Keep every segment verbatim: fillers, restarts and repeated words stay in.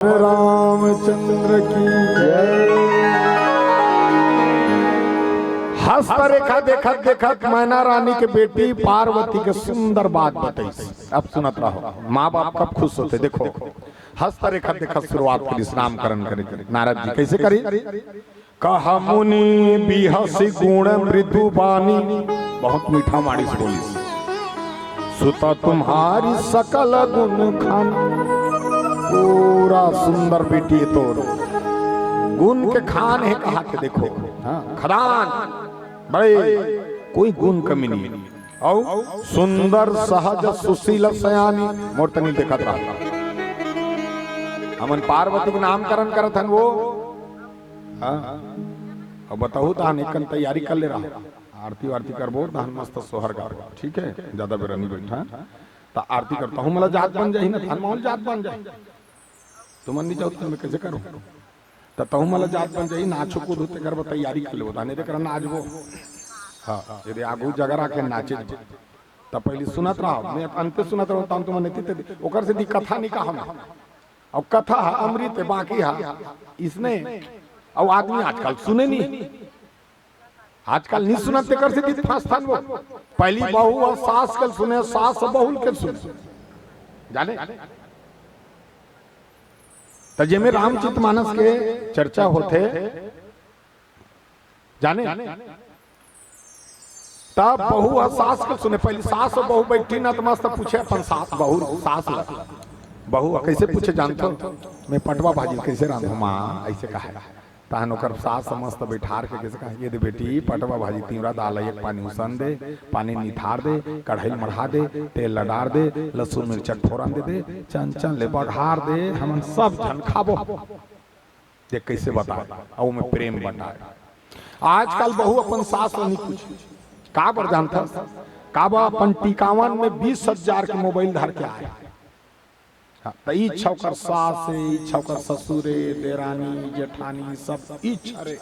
रामचंद्र की जय। हस्तरेखा देखत देखत मैना रानी के बेटी पार्वती के सुंदर बात बताइस। अब सुनत रहो, माँ बाप कब खुश होथे। देखो, हस्तरेखा देखत शुरुआत करिस नामकरण करे के। नारद जी कैसे करी? कहा मुनि बिहसी गुण मृदु बानी, बहुत मीठा माड़िस बोलिस, सुता तुम्हारी सकल गुण खान। पूरा सुंदर बेटी हे तोर, गुण के खान हे कहा के। देखो, हाँ, खदान, बड़े, कोई गुण कमी नहीं। अउ सुंदर सहज सुशील सयानी, मोर तनी देखत रहा। हमन पार्वती के नामकरण करत हन वो। हाँ। अब बताहू तहन एकन तैयारी कर ले रहा। आरती वारती करबो तहन मस्त सोहर गाबो। ठीक है, ज्यादा बेरा नहीं बैठा। त आरती कर तहू मला जात बन जाही ना, तहन माहौल जात बन जाही। तुमन नहीं जाओ, तहन मैं कैसे करूँ? त तहू मला जात बन जाही, नाचो कूदो तेकर बर तैयारी कर लेबो, तहन एदे करा नाचबो। हाँ, यदि आगू जगह राखे नाचे, त पहली सुनत रहो, मैं अंते सुनत रहो, तहन तुमन एती तेती, ओकर सेती कथा नहीं कहा मैं। अब कथा ह अमृत हे, बाकी ह इसने। अब आदमी आजकल सुने नहीं, आजकल नहीं सुनत, तेकर सेती फंसथन वो। पहली बहू ह सास के सुने, सास ह बहू के सुने, जाने। त जेमे रामचरित मानस के चर्चा होथे, जाने, तब बहू ह सास के सुने। पहली सास अउ बहू बैठी ना, त मस्त पूछे अपन सास, बहू, सास ल। बहू ह कैसे पूछे जानथो? मैं पटवा भाजी कैसे रांधो माँ, ऐसे कहे। तहन ओकर सास ह मस्त बैठार के कैसे कहे, ये दे बेटी, पटवा भाजी, तिंवरा दाल ल एक पानी उसन दे, पानी निथार दे, कढ़ाई मढ़ा दे, तेल ल डार दे, लहसुन मिर्चा फोरन दे दे, चन चन ले बघार दे, हमन सब झन खाबो। देख कैसे बताए, अउ में प्रेम बताए। आजकल बहू अपन सास ल नहीं पूछे। काबर जानथस? काबर अपन टिकावन में बीस हजार के मोबाइल धर के आए। हाँ, त इच्छा ओकर सास हे, इच्छा ओकर ससुर हे, देरानी, जेठानी, सब इच्छा रे।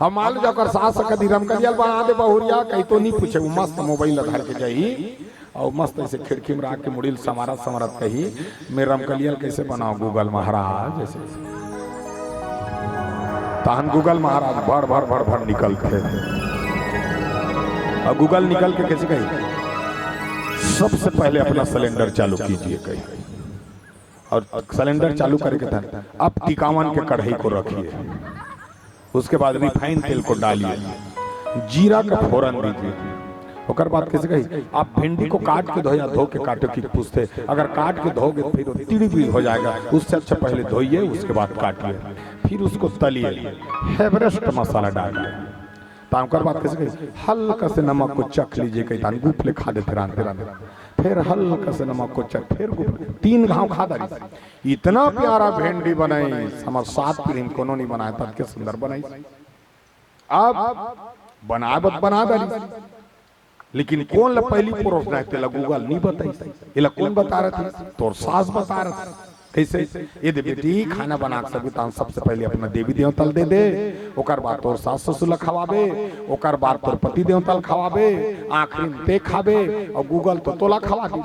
अब मान लो जा ओकर सास ह कदी रमकलिया ल बना दे बहुरिया, कहीं तो नहीं पूछे, वो मस्त मोबाइल ल धर के जाही। अउ मस्त ऐसे खिड़की में राख के मुड़ी ल संवारत संवारत कही, मैं रमकलिया ल कैसे बनाओ Google महाराज, ऐसे। तहन Google महाराज भड़ भड़ भड़ भड़ निकलथे। अउ Google निकल के कैसे कही, सबसे पहले अपना सिलेंडर चालू कीजिए कही। और सिलेंडर चालू करके तहन अब टिकावन के कढ़ाई को रखिए। उसके बाद रिफाइन तेल को डालिए, जीरा का फोरन दीजिए। ओकर बाद कैसे कही, आप भिंडी को काट के धो या धो के काटो कि पूछथे, अगर काट के धोगे फिर वो तिड़ी बिड़ी हो जाएगा, उससे अच्छा पहले धोइए, उसके बाद काटिए, फिर उसको तलिए, एवरेस्ट मसाला डालिए। त ओकर बाद कैसे कही, हल्का से नमक को चख लीजिए कही, तहन गुफ ले खा देथे रांधते रांधते। फिर हल्का से नमक को चख, फिर गुफ, तीन घाव खा डाली। इतना प्यारा भिंडी बनाई, हमर सात पीढ़ी में कोनो नहीं बनाए, ततके सुंदर बनाई। अब बनाए बत बना डाली, लेकिन कोन ल पहली परोसना हे, तेला Google नहीं बताई। एला कोन बता रहा था? तोर सास बता रहा था। कैसे? ये दे बेटी, खाना बना के सबके तान सबसे पहले अपना देवी देवता ल दे दे, ओकर बाद तोर सास ससुर ल खवाबे, ओकर बाद तोर पति देवता ल खवाबे, आखिरी में ते खाबे, अउ Google तो तोला खवा दी।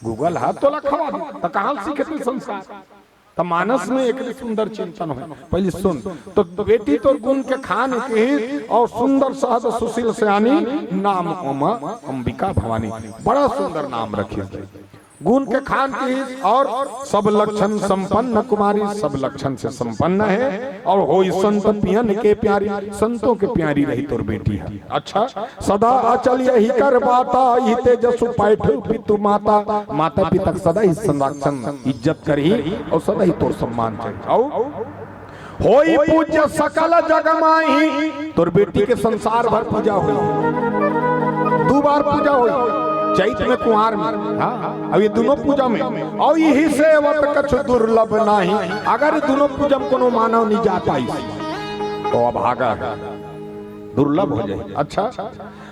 Google ह तोला खवा दी, त कहाँ सीखे ते संस्कार? त मानस में एक सुंदर चिंतन हो। पहले सुन, तो बेटी तोर गुण के खान किहिस, अउ सुंदर सहज सुशील सयानी, नाम ओमा अंबिका भवानी। बड़ा सुंदर नाम रखिस। गुण के खान किहिस, अउ सब लक्षण संपन्न कुमारी, सब लक्षण से संपन्न हे, अउ होई संत पियन के प्यारी, संतों के प्यारी रही तोर बेटी हे। अच्छा, सदा अचल यही कर बाता, इही तेजसु पैठ पितु माता। माता पिता के सदा ही संरक्षण, इज्जत करही अउ सदा ही तोर सम्मान चाही। अउ होई पूज्य सकल जग माही, तोर बेटी के संसार भर पूजा होई, दू बार पूजा होई, चैत में, कुंवार में। हाँ, अब ये दोनों पूजा में। अउ इही सेवत कछु दुर्लभ नाही, अगर ये दोनों पूजा में कोनो मानव नहीं जा पाई, तो अभागा हे, दुर्लभ हो जाए। अच्छा,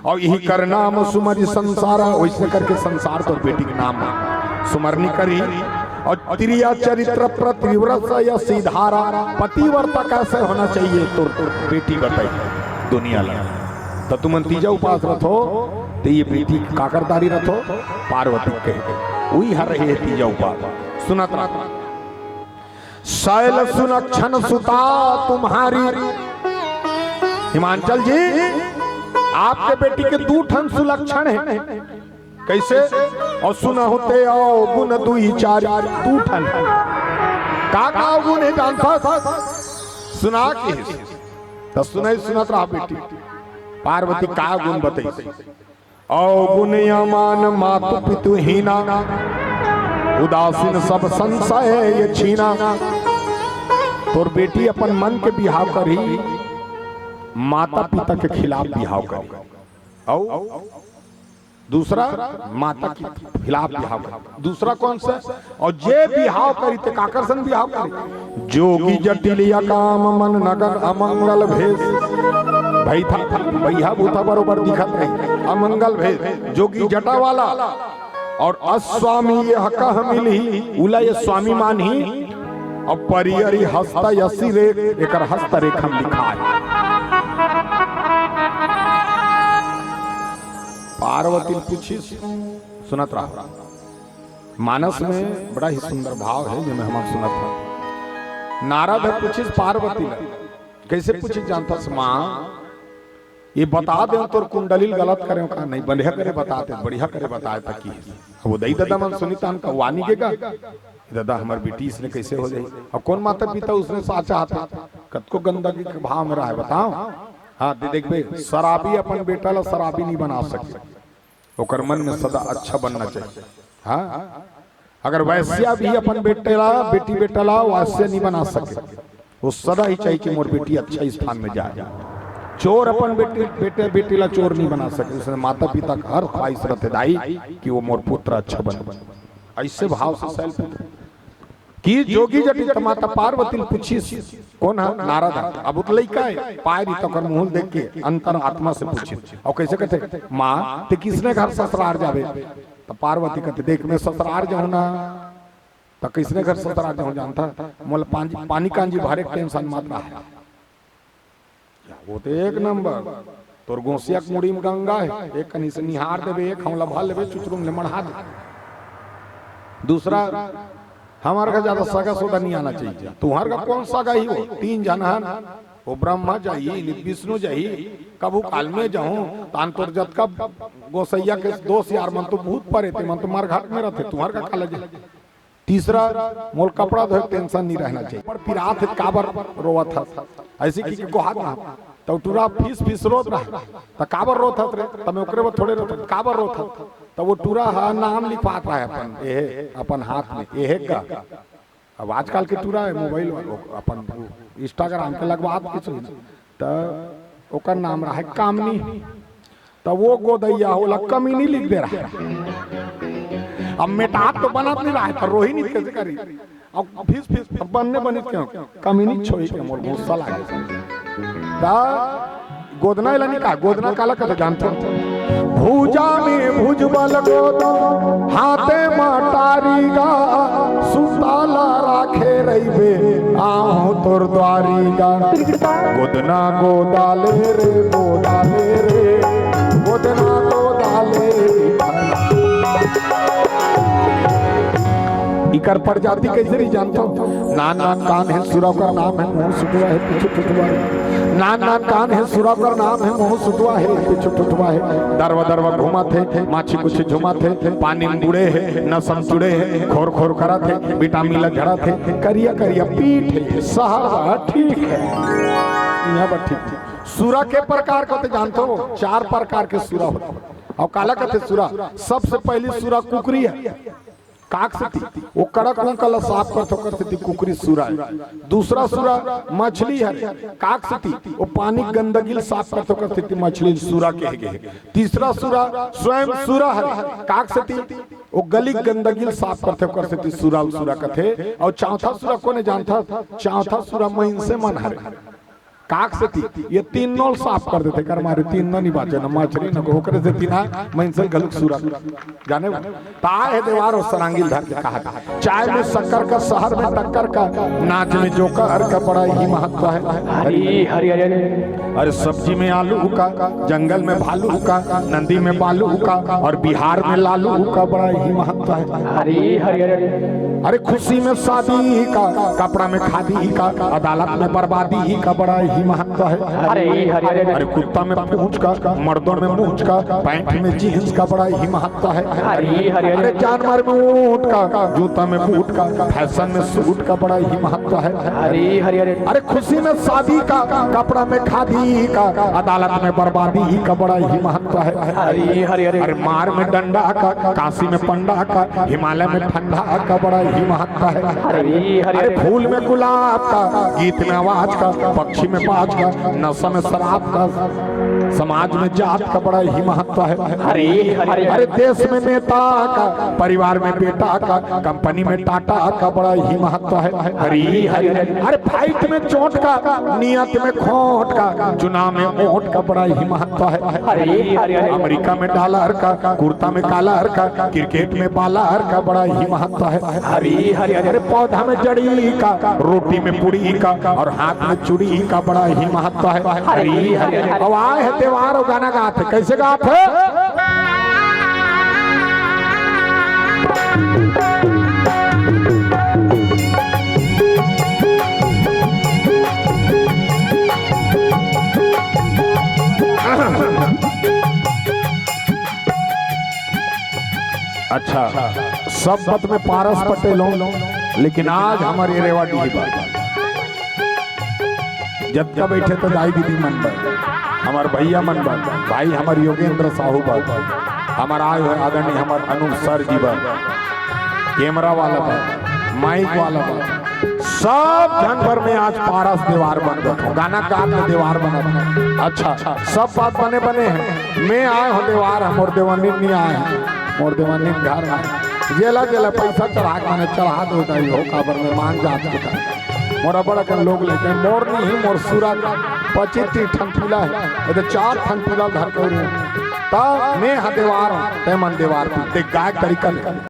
अउ इही कर नाम सुमरि संसारा, वैसे करके संसार तोर बेटी के नाम सुमरनी करी। अउ त्रिया चरित्र पतिव्रत यसी धारा, पतिव्रता कैसे होना चाहिए तोर बेटी बताई दुनिया ला। त तुमन तीजा उपास रथो, त ये बेटी काकर दारी रथो, पार्वती के। उही हर रही हे तीजा उपास। सुनत रथो। सैल सुलक्षण सुता तुम्हारी। हिमांचल जी, आपके बेटी के दू ठन सुलक्षण हे। कइसे? अउ सुनहु ते अवगुन दुई चारी, दू ठन। का का अवगुन हे जानथस? सुना के। त सुनई सुनत रहा बेटी। पार्वती का गुन बतइस? अवगुन अमान मातु पितु हीना, उदासीन सब संशय ये छीना। तोर बेटी अपन मन के बिहाव करही, माता पिता के खिलाफ बिहाव करही। अउ दूसरा, माता के खिलाफ बिहाव करही। दूसरा कोन से? अउ जे बिहाव करही ते काकर संग बिहाव करही? जोगी जटिल अकाम मन नगन अमंगल भेष। भई था, भइया भूता बरोबर दिखत रही, अमंगल भेष, जोगी जटा वाला। अउ अस्वामी यह कह मिलही, उला ये स्वामी मानही। अउ परियरी हस्त यसी रेख, एकर हस्त रेखा में लिखाय। पार्वती ल पूछिस, सुनत रहा। मानस में बड़ा ही सुंदर भाव हे, जेमे हमन सुनत हन। नारद ह पूछिस पार्वती ल, कइसे पूछिस जानथस, माँ, ये बता देंव तोर कुंडली ल गलत करेंव का? नहीं, बढ़िया करे बताते, बढ़िया करे बताए त किहिस। अब वो दई ददा मन सुनिस तहन का वानी गेगा, ददा हमर बेटी इसने कइसे हो जाही? अब कोन माता पिता उसने साचा हाथ कतको गंदगी के भाव में रहे, बताओ। हाँ, दे देखबे, शराबी अपन बेटा ला शराबी नहीं बना सके। ओकर मन में सदा अच्छा बनना चाहिए। हाँ, अगर वैश्या भी अपन बेटे ला, बेटी बेटा ला वैश्या नहीं बना सके, वो सदा ही चाहिए कि मोर बेटी अच्छा स्थान में जाए। चोर अपन बेटी, बेटे, बेटी ला चोर नहीं बना सके। उसने माता पिता का हर ख्वाहिश रहते दाई कि वो मोर पुत्र अच्छा बने। ऐसे भाव से सैल पुत्र कि जोगी जटिल त माता पार्वती ल पूछिस, कोन ह? नारद ह। अब वो त लइका हे, पाय रही त ओकर मुंह ल देख के अंतर आत्मा से पूछिस। अउ कइसे कथे, माँ, ते किसने घर ससुरार जाबे? त पार्वती कथे, देख, मैं ससुरार जाहूं ना, त किसने घर ससुरार जाहूं जानथा? मोला पानी, पानी कांजी भरे के टेंशन मत रहा। वो तो एक नंबर। तोर गोसिया के मुड़ी में गंगा हे, एक कनी से निहार देबे, एक हमला भर लेबे, चुचरुम ले मढ़ा दे। दूसरा, हमर घर ज्यादा सगा सोदा नहीं आना चाहिए। तुहर घर कौन सगा ही हो? तीन झन हन, वो ब्रह्मा जाही, विष्णु जाही, कभू काल में जाहूं, तान तोर जतका गोसैया के दोस्त यार मन तो बहुत परे थे, मन तो मरघट में रहते, तुहर का काला जाही। तीसरा, मोल कपड़ा धोए के टेंशन नहीं रहना चाहिए। पर पिरात हे, काबर रोवत हस? ऐसे कि, कि कोहात ना, तो टूरा फीस फीस रोत रहा, तो काबर रोत हस रे? त मैं ओकरे बर थोड़े रोत हस, काबर रोत हस? तो वो टूरा हा नाम लिखवात रहा है अपन, एहे, अपन हाथ में, एहे का। अब आजकल के टूरा है मोबाइल वाला, अपन Instagram के लगवात कुछ नहीं, तो ओकर नाम रहा है कामनी। त वो गोदैया ओला कमीनी लिख दे रहा। अब मेटात तो बनत नहीं रहा है, त रोही नहीं कैसे करी? अब फीस फीस अब बनने बनित क्यों? कमीनी छोई के मोर गुस्सा लागे। त गोदना एला नहीं कहा, गोदना काला कथे जानथो? भुजा में भुजबल गोदो, हाथे में टारी गा, सुताला राखे रहिबे, आहूं तोर द्वारी गा। गोदना गोदाले रे, गोदाले रे, गोदना गोदाले। इकर प्रजाति कैसे रही जानथो? नान नान कान हे सुरा ओकर नाम हे मुंह सुटवा हे पीछू फुटवा हे। नान नान कान हे सुरा ओकर नाम हे मुंह सुटवा हे पीछू फुटवा हे। दरवा दरवा घुमाथे, माछी कुछ झुमाथे, पानी में बुड़े हे, नसम चुड़े हे, खोर खोर करत हे, विटामिन ला झड़त हे, करिया करिया पीठ हे, सहर बा ठीक हे। इहाँ बा ठीक हे। सुरा के प्रकार कथे जानथो? चार प्रकार के सुरा होथे। अउ काला कथे सुरा? सबसे पहली सुरा कुकरी हे। काक सेती वो कड़क उंका ला साफ करथे, ओकर सेती कुकरी सुरा हे। दूसरा सुरा मछली हे। काक सेती वो पानी गंदगी ला साफ करथे, ओकर सेती मछली सुरा कहे गे हे। तीसरा सुरा स्वयं सुरा हे। काक सेती वो गली गंदगी ला साफ करथे, ओकर सेती सुरा ल सुरा कथे। अउ चौथा सुरा कोने जानथा? चौथा सुरा मइनसे मन हरे। काक सेती ये तीनों ल साफ कर देथे, कर मारे तीनों नहीं बाचे, न मछली, न ओकरे सेती ना मइनसे घलुक सुरा जाने। ताय हे देवार अउ सरांगी ल धर के कहा, चाय में शक्कर का, शहर में टक्कर का, नाच में जोकर का बड़ा ही महत्व हे। हरी, हरी, हरी, हरी। अरे सब्जी में आलू का, जंगल में भालू का, नदी में बालू का अउ बिहार में लालू का बड़ा ही महत्व हे। हरी, हरी, हरी। अरे खुशी में शादी का, कपड़ा में खादी का, अदालत में बर्बादी का बड़ा ही महत्व है। अरे, अरे, अरे, अरे कुत्ता में पूंछ का, मर्दों में मूंछ का, पैंट में जींस का बड़ा ही महत्व है। अरे, अरे, अरे, अरे जानवर में ऊंट का, जूता में बूट का, फैशन में सूट का बड़ा ही महत्व है। अरे, अरे, अरे, अरे खुशी में शादी का, कपड़ा में खादी का, अदालत में बर्बादी का बड़ा ही महत्व है। अरे, अरे, अरे, अरे मार में डंडा का, काशी में पंडा का, हिमालय में ठंडा का बड़ा ही महत्व है। अरे, अरे, अरे फूल में गुलाब का, गीत में आवाज का, पक्षी में बाज का, नशा में शराब का, समाज में जात का बड़ा ही महत्व है। अरे, अरे, अरे देश में नेता का, परिवार में बेटा का, कंपनी में टाटा का बड़ा ही महत्व है। अरे, अरे, अरे, अरे फाइट में चोट का, नियत में खोट का, चुनाव में वोट का बड़ा ही महत्व है। अरे, अरे, अरे, अमेरिका में डॉलर का, कुर्ता में कॉलर का, क्रिकेट में बॉलर का बड़ा ही महत्व है। अरे, अरे, अरे, अरे पौधा में जड़ी का, रोटी में पुड़ी का और हाथ में चूड़ी का बड़ा ही महत्व है। अरे, अरे, अरे, अब आए हैं त्योहार और गाना गात है, कैसे गात है? अच्छा, सब बात में पारस पटेल हो, लेकिन आज हमारे रेवा डीह बा। जतका बैठे तो दाई दीदी मन बा, हमार भैया मन बा, भाई हमार योगेंद्र साहू बा, हमार आए हुए आदरणीय हमार अनूप सर जी बा, कैमरा वाला बा, माइक वाला बा, सब झन बर में आज पारस देवार बन बैठो, गाना गा के देवार बनत। अच्छा, सब बात बने बने है, मैं आए हो देवार, मोर देवानिन नहीं आए है, मोर देवानिन घर आए, जेला जेला पैसा चढ़ा के माने चढ़ा दो दाई हो, काबर में मान जात के का। मोर अब्बड़ अकन लोग लेके, मोर नहीं, मोर सुरा का पच्चीस तीस ठन पीला है, ये तो चार ठन पीला धर के रहे। ता मैं हा देवार हूँ, ते मन देवार तू, ते गायक तरीका ले।